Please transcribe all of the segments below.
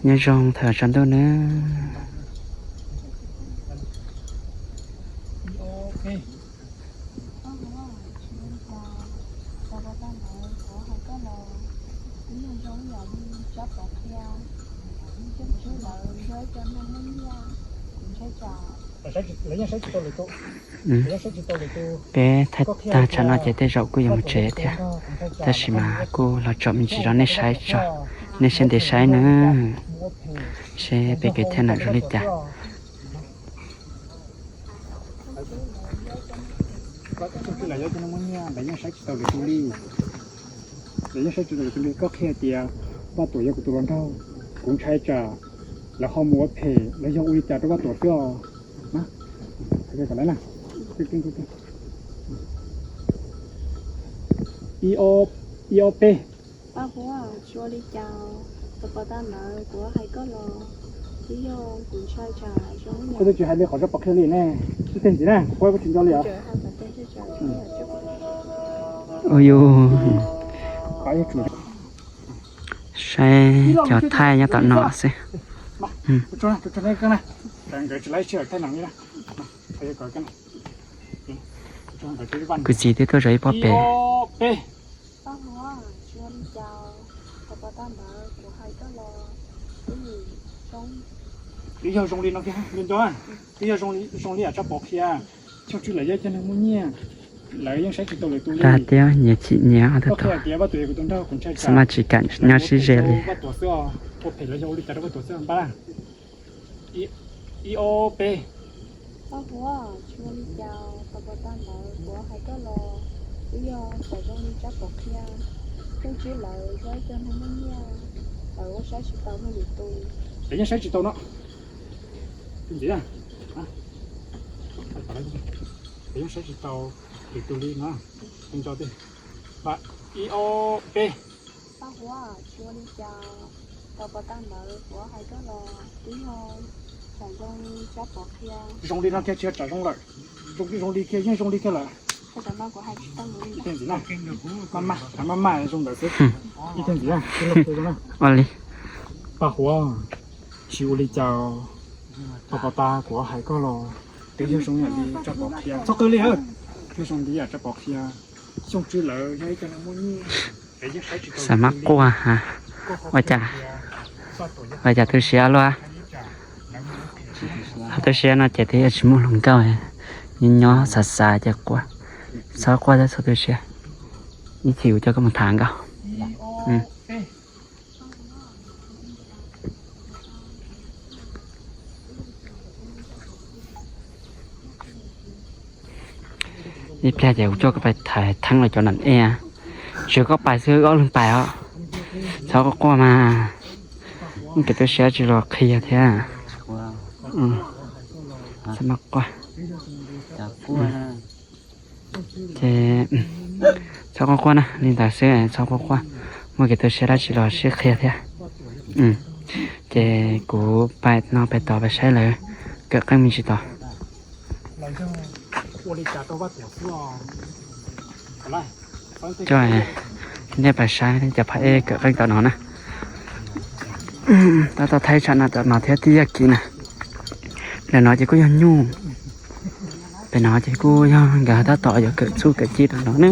Nyob zoo thaum tsaus ntuj nawb. Peb thaij tag tsam no ces tej zaum kuj yuav mus tsev thiab, tab sis mas kuj los tsom me ntsis rau nej saib tso, nej siab ntev saib nawb, seb peb kev thaij no zoo li cas. Lawv yeej saib tsis tau lwm tus li. Lawv yeej saib tsis tau lwm tus li. Koj qhia tias Vaj Tuam yog kuv tus hluas nraug, kuv ntshai tsam lawv ho mus ua phem los yog ua li cas rau Vaj Tuam xwb os. Ib ob peb. Koj twb tsis hais li qhov zaj pov qhia li ne. Ib teg ntxiv na, kuv tsis nco li os. Ua yus saib cov thaij nyob tom no xwb. Kuv txiv twb tuaj zov ib pob pem. Twb yog zoo li no, twb yog zoo li yam tso pov qhia. Xyoo tswb lawv yog cov neeg muaj nyiaj, lawv yeej saib tsis tau lwm tus li. Dag tiab nyias chim nyias ob tug tod, xav mas tsis kam nyob sib ze li. Ua phem los yog ua li cas rau Vaj Tuam xwb npab. Ib ob peb. Lawv yeej saib tsis tau no. Lawv yeej saib tsis tau lwm tus li no. Ib ob peb. Zoo li no kiag tsis yog tsam zoo lawm. Zoo li zoo li kiag, yeej zoo li kiag lawm. Ib teg ntxiv na. Maj maj, maj maj zoo ntawd xwb. Ib teg ntxiv na. Ua li. Paj Huab, tsis ua li cas. Tau pov tas kuv hais koj los twb yog zoo yam li tso pov qhia. Txhob qw li, yog zoo li yam tso pov qhia. Xyoo tswb lawv yog ib co neeg muaj nyiaj. Xav mas quaj ha. Ua cas, ua cas tu siab luaj? Qhov tu siab no ces twb yuav tsis muaj hluas nkauj, nyob nyob xav xav ces quaj. Txhob quaj thiab txhob tu siab, ib chim kuv coj koj mus tham nkauj. Ib pliag ces kuv coj koj pais thaiv theeb los cov nam ej. Tsis yog koj pais xwb, ob leeg pais os. Txhob quaj quaj mas, muaj kev tu siab tsis los qhia thiab. Txhob mas quaj. Ces txhob quaj quaj na, li ntawd xwb, txhob quaj quaj. Muaj kev tu siab dab tsi los sib qhia thiab. Ces kuv pais no pais tod pais saib lawv kawm qeej me ntsis tod. Coj nej pais saib cov phab ej kawm qeej tom no na. Tab tom thaij tsam no tom no thiab tib yaj kiv na. Ntawm no ces kuj yog nyuj. Pem no ces kuj yog nkawd tab tom yuav kawm txuj kawm ci tom no na.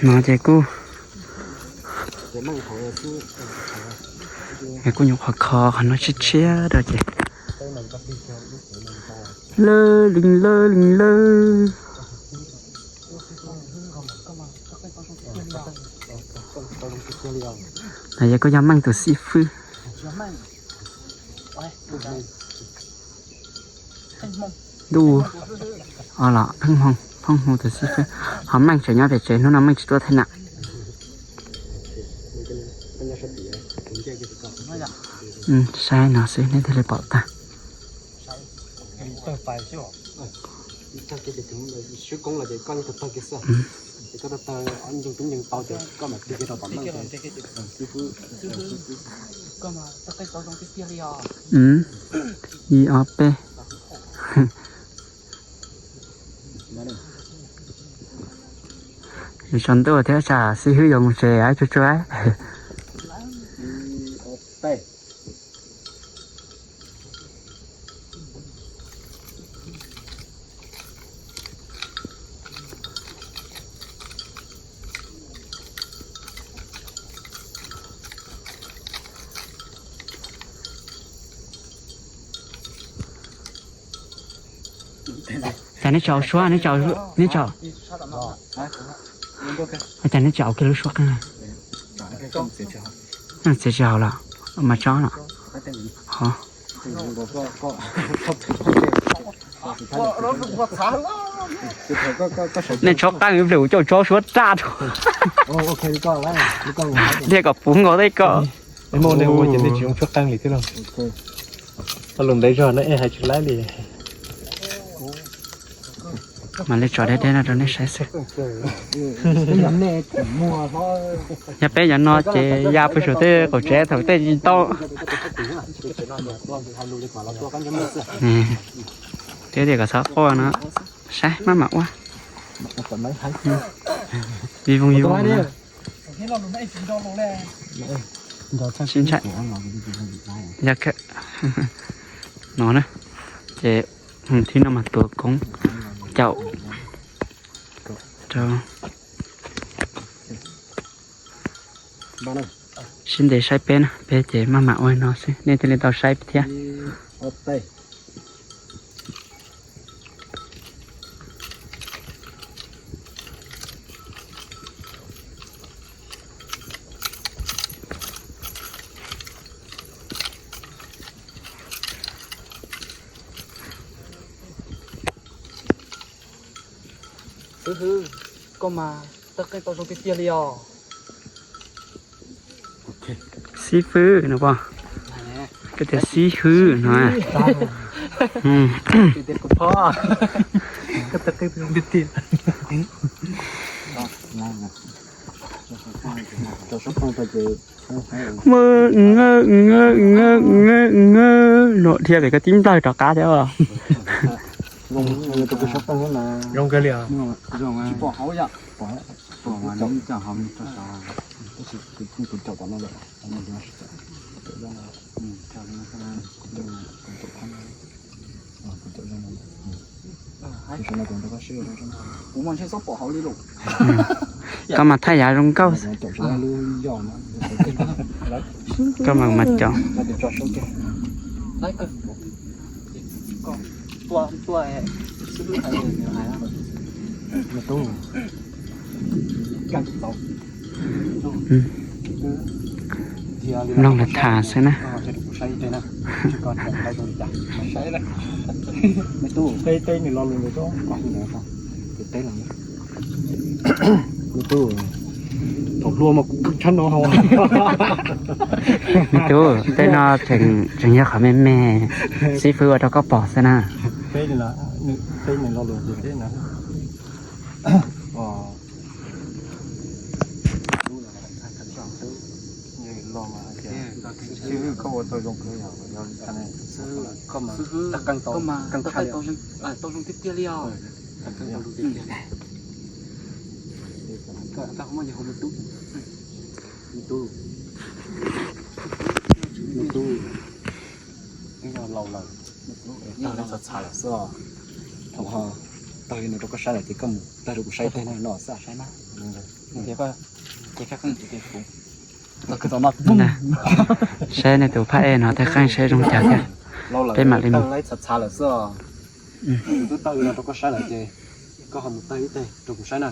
No ces kuj, kuj nyuam qhuav kho qhov no tshiab tshiab rau ces lawv lees lawv lees lawv. No ces kuj yog Meej tus xib fwb. Ntuj, o los Pheej Hmoo, Pheej Hmoo tus xib fwb. Ho Meej tseem nyob pem tsev, hnub no Meej tsis tuaj thaij na. Saib no xwb nej thiaj li pom tag. Ib ob peb. Tsaus ntuj thiab tsam xib hwb yuav mus tsev tsuag tsuag. Cas neb tsis haus suab, neb tsis, neb tsis, cas neb tsis haus kiag lub suab qeej? Txiav tsis haus los mas tsob no. Nej tsob qeej ib pliag kuv coj tsob suab raj rau. Thiaj kom puv nkaus tej ko. Tsis zoo suab qeej li thiab. Tau lus ntev zog no es hais tsis laib li. Mam li tso deb deb no rau nej saib xwb. Yog peb cov no ces ya pem saum tej qaum tsev thaum tej tsis tau. Twb tias kom txhob quaj no, saib maj mam ua. Vij voog vij voog no. Sib ntshai. Yog no na, ces thib no mas tuav koob caum rau. Sib ntev saib peb na, peb ces maj mam ua no xwb nej thiaj li tau saib thiab. Xib hwb, koj mas tawj qeej tau zoo tiag tiag li os. Xib fwb no pom, koj tias xib hwb no. Luam dhia pem koj tib nplawg rov qab thiab os. Koj mas thaij yav zoo nkauj. Koj mas mas cov. Mloog lawv tham xwb na. Thaum hluas mas kuv kawg tshaj no. Me tub, tej no tseem yog qhov me me, xib fwb ua rau koj pom xwb na. Tau zoo tiag tiag li os. Tub, tub, twb yog laus lawm, tawg li txhav txhav lawm xwb os. Thaum ho tawg li no rau koj saib lawm ces koj mus tawg rau kuv saib teg no xwb. Saib nej tus phab ej no tawg qeej saib zoo cas thiab. Peb mam li mus. Tawg li txhav txhav lawm xwb os. Twb tawg li no rau koj saib lawm ces koj ho mus tawg ib teg rau kuv saib na.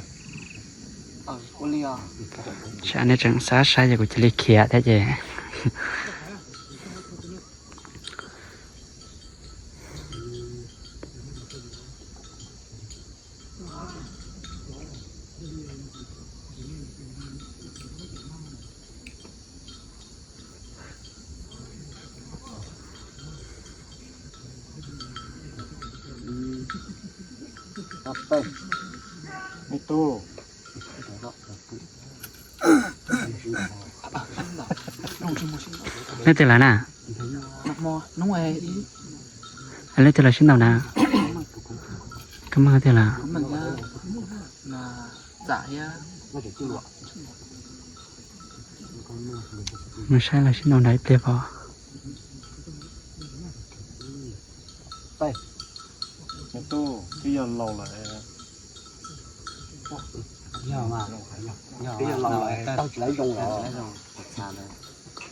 Saib nej tseem xav saib ces kuv cia li khiav thiab ces. Me tub, leej twg lawm na? Leej twg los sib ntaus na? Koj muaj leej twg lawm? Mus saib los sib ntaus nrad ib pliag pom. Me tub, twb yog laus lawm. Twb yog laus lawm, tawg tsis laib zoo lawm.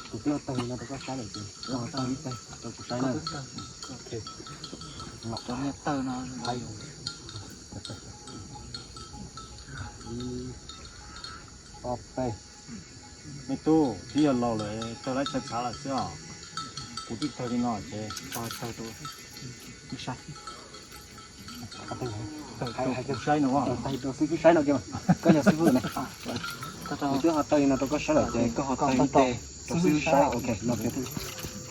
Kuv twb tawg no rau koj saib lawm ces koj tawg ib teg rau kuv saib na. Cov niag tawg no. Ob peb. Me tub, twb yog laus lawm, tawg laib tshav tshav lawm xwb os. Kuv twb tawg li no ces tawg rau ib sab. Tawg rau xib hwb saib no, tawg rau xib hwb saib no kiag. Koj yog xib hwb ne. Kuv twb ho tawg li no rau koj saib lawm ces koj ho tawg ib teg rau xib hwb saib, ok no.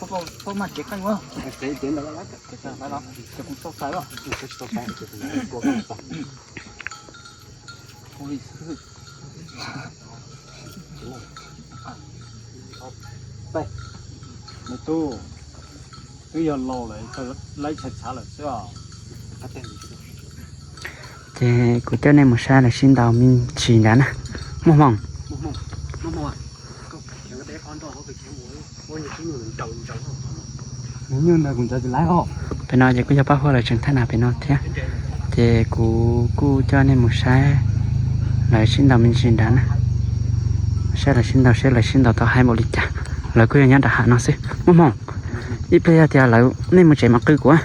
Koj maj cev qeej ua. Cev cev ntawd, ces kuv tsis tau tawg os. Me tub, twb yog laus lawm, tawg laib tshav tshav lawm xwb os. Ces kuv coj nej mus saib lawv sib ntaus me ntsis nrad na. Muaj hmoo. Pem no ces kuj yog pab huab lawv tseem thaij nas pem no thiab. Ces kuv kuj coj nej mus saib lawv sib ntaus me ntsis nrad na. Saib lawv sib ntaus, saib lawv sib ntaus tau haib npaum li cas. Lawv kuj yog nyob nram hav no xwb. Muaj hmoo, ib pliag yog tias lawv, nej mus tsev mas qw kuv.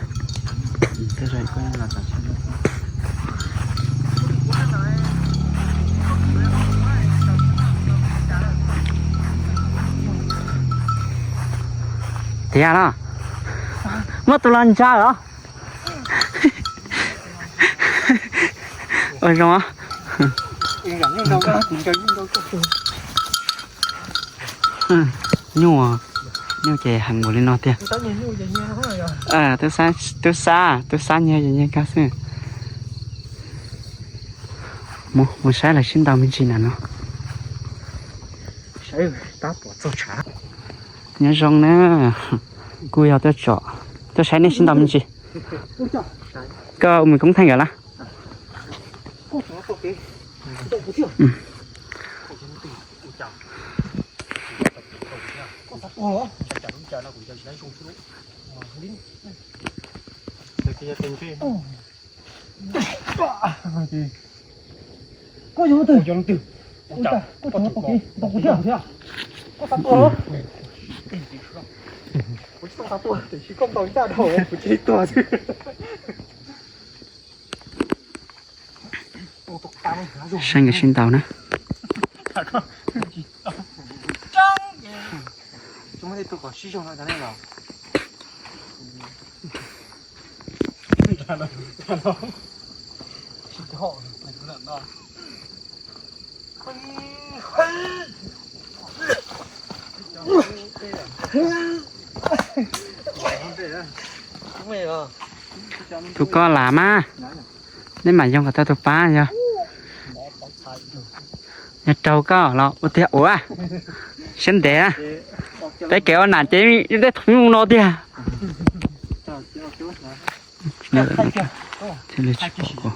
Tiag los? Muab tus los ntsa los? Ua zoo. Nyuj, nyuj ces heev npaum li no tiag. Tub xab, tub xab nyiag ces nyiag kag xwb. Mus, mus saib lawv sib ntaus me ntsis na no. Nyob zoo na, kuj yog tuaj tsom, tuaj saib nej sib ntaus me ntsis. Koj ua mùi koob theej nkawd lawm. Koj yog leej twg? Koj tseem tau kev ntaus kuv thiab? Koj xav tuag los? Kuv tsis tau xav tuag tiam sis koj ntaus ncaj dhau kuv cia li tuag xwb. Saib nkawd sib ntaus na. Tus koj lam mas, nej mam yoog kom tau tus pab yog. Yog raug koj los ua tiag ua siab ntev. Peb kev ua nam ces tej thaum nyuj no tiag. Thiaj li tsis pom kuv.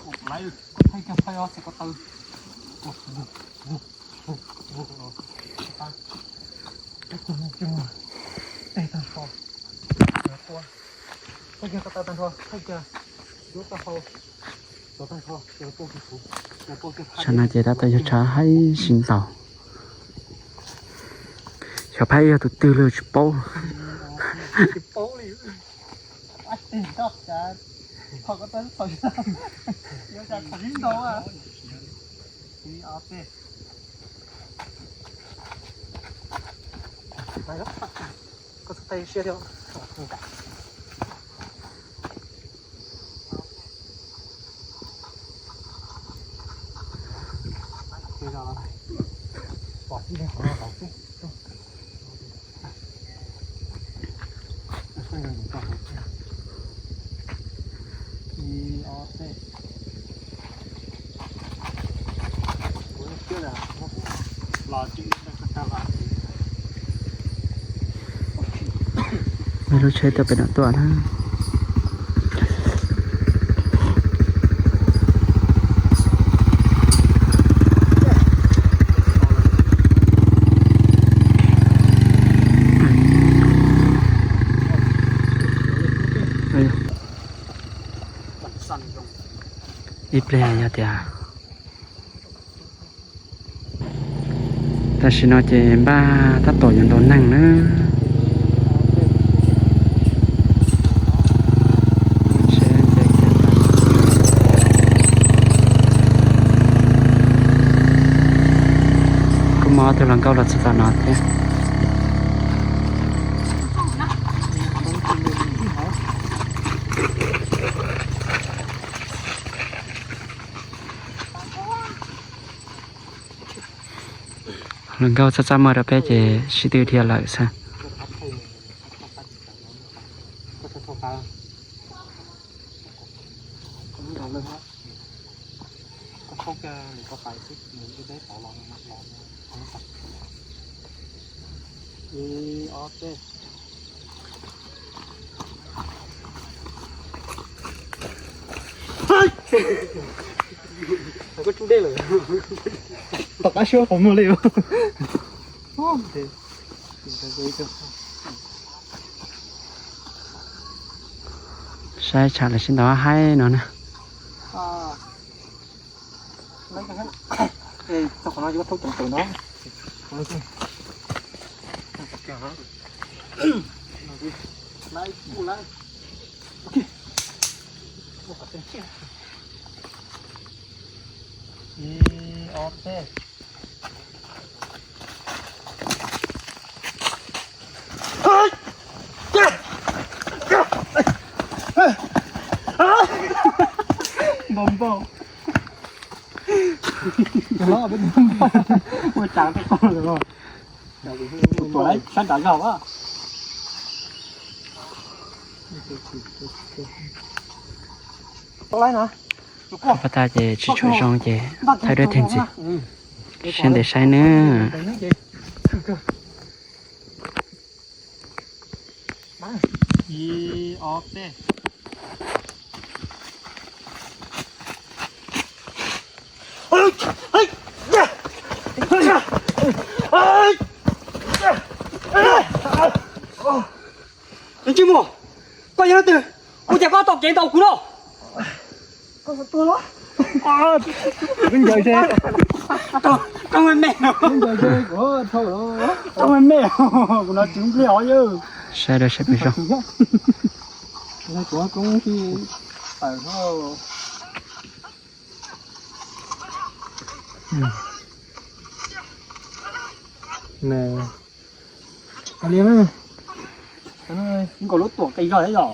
Tshav no ces tab tom yog tshav haib sib ntaus. Xyov phab ib yog tus twg li tsis paub. Muaj lub tsheb tuaj pem no tuaj na. Ib pliag yog tias tam sim no ces npaj tab tom yuav ntaus neeg na. Ob tug hluas nkauj los txog tom no thiab. Hluas nkauj txaj txaj muag rau peb ces sib tw dhia lawm xwb. Tom qab suab qhov muag li. Saib tsam lawv sib ntaus haib no na. Npau npau. Ua tsav tuaj qoj lawm. Tuam sab nrad zog a. Pab tas ces tsis tshua zoo ces thaij duab teg ntxiv. Siab ntev saib nawb. Ntsej muag, koj yog leej twg? Ua cas koj tau kev ntaus kuv no? Koj me me, koj me me, kuv no tsis npliaj os yawg. Saib rau saib pem zoo. Nkaus lub tuam qis zog yom.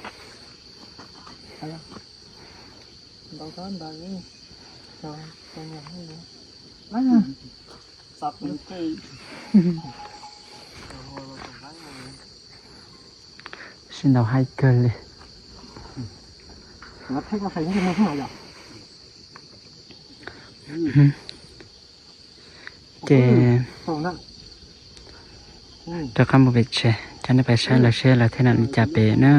Sib ntaus haib kawg li. Ces rov qab mus pem tsev, coj nej pais saib lawv seb lawv thiaj nram li cas pem na.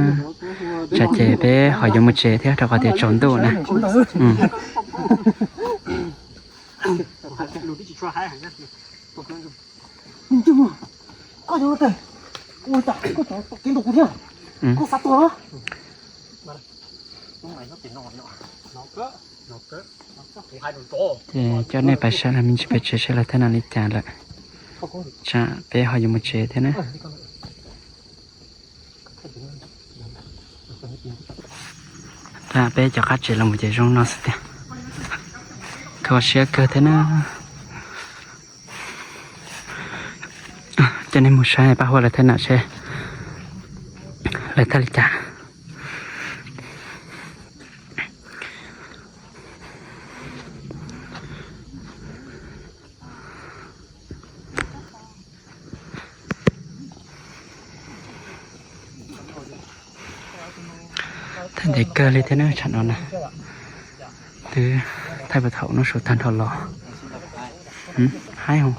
Tsam ces peb ho yuav mus tsev thiab rau qhov tias tsaus ntuj na. Koj yog ua cas koj tau kev ntaus kuv thiab? Koj xav tuag los? Ces coj nej pais saib lawv me ntsis pem tsev seb lawv thiaj nram li cas lawm. Tsam peb ho yuav mus tsev thiab na. Peb cov qab tsev los mus ces zoo no xwb tiag. Kho siab kawg thiab na. Coj nej mus saib pab huab lawv thiaj nram seb lawv thiaj li cas. Thaij ntev kawg li thiab na, tsam no na twb thaij puag thaum hnub saum tag nrho los. Haib hos.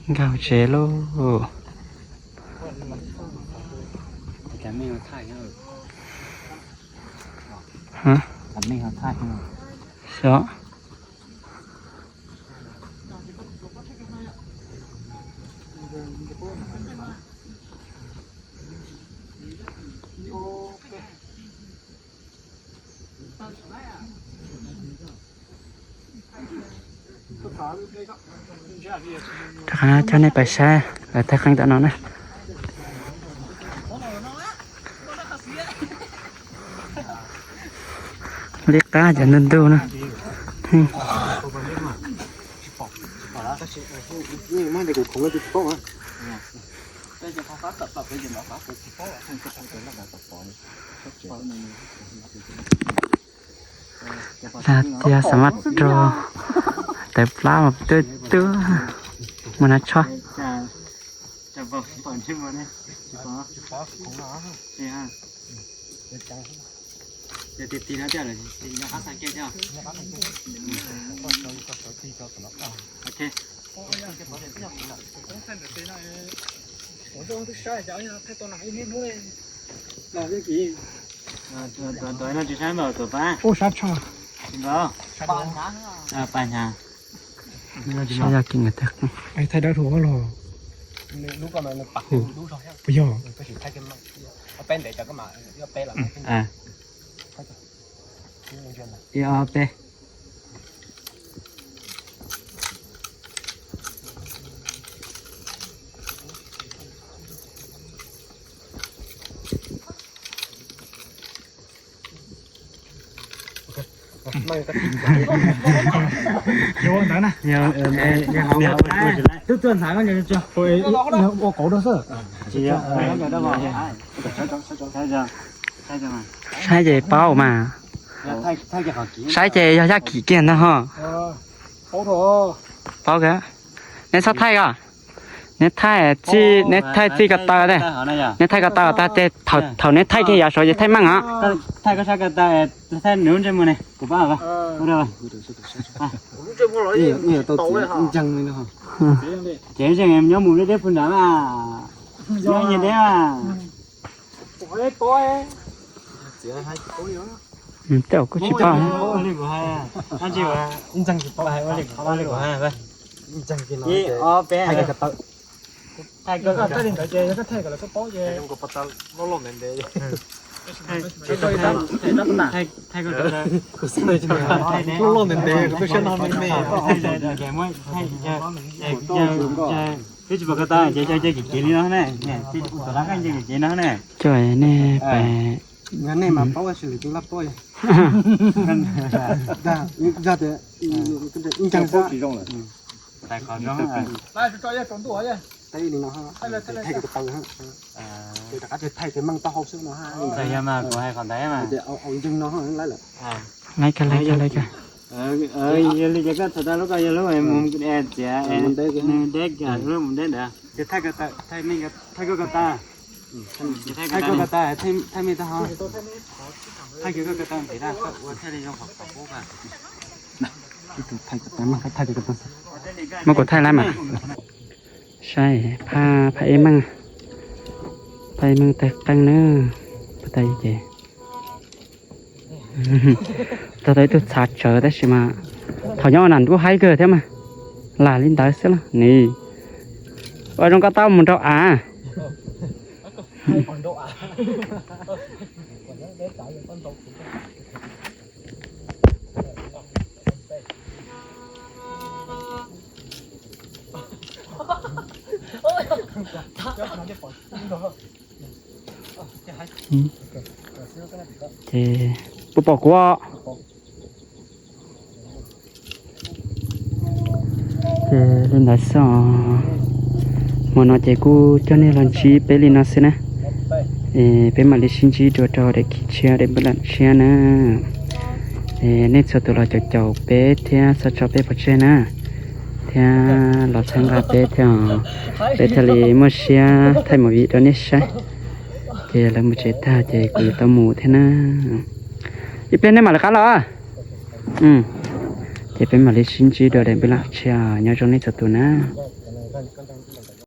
Nkag tsev lauj. Xyov. Rov qab coj nej pais saib lawv thaij qeej tom no na. Liab qab cov ntug ntug na. Lag tias xa mab rau tawv plab mas tuaj tuaj mus na tsho. Ua sab tshaj. Pas nyas. Saib yog kis nws tag. Thaij dawb dhau los. Puas yog? Ib ob peb. Ua kauv rau xwb. Saib ces paub mas. Saib ces yog yaj kim kiag ntag ho. Paub kawg. Neb txhob thaij os. Neb thaij txij, neb thaij txij ko taw ne. Neb thaij ko taw tag ces thaum neb thaij kiag yav saud ces thaij meej os. Thaij koj sab ko taw, thaij nws lub ntsej muag ne, kuv pab. Ces zeem nyob mus deb deb pug nrad mas, nyob nyias deb mas. Tej zaum kuj tsis paub. Ib ob peb. Loj ntev ntev kuv twb siab no me me. Twb tsis pom ko taw ces cov kev kev li no ne, cov lab qeej cov kev kev no ne. Coj nej pais. Nej mas paub tab sis lwm tus laj paub. Yog tias ncees xwb. Thaij li no, thaij ko taw, rov qab thaij meej taub hau xwb no. Yog mas kuv hais qhov ntawd mas. Au ncees no laib lawm. Laib kag, laib kag, laib kag. Yog li ces koj thaij tau lub ko yog lub mus deb, nws deb kiag lub mus deb ntawd. Ces thaij ko taw, thaij koj ko taw. Thaij koj ko taw, thaij me taub hau. Thaij kiag koj ko taw ntev na, koj ua thaij li zoo qhov qub. Muab kuv thaij lawm mas. Saib phaj, phaj ib meej, phaj ib meej tawg qeej na. Puas tau ces tau tau ib tug txhav tsawv tab sis mas thaum nyob ua nam ntuj haib kawg thiab mas. Lam li ntawd xwb los ni. Ua zoo koj tau mus nrau av. Ces puas pom kuv? Ces li ntawd xwb os. Hmo no ces kuj coj nej los ntsib peb li no xwb na. Es peb mam li sib ntsib dua rau daim clip tshiab daim npaj lam tshiab na. Es nej txhua tus los caum caum peb thiab txhob tso peb pov tseg na, thiab los txhawb nqa peb thiab, peb thiaj li muaj siab thaij movie rau nej saib. Ces lawv mus tsev tag ces kuv yuav tau mus thiab na. Ib pliag nej mam li qab los. Ces peb mam li sib ntsib dua daim npaj lam tshiab, nyob zoo nej txhua tus na.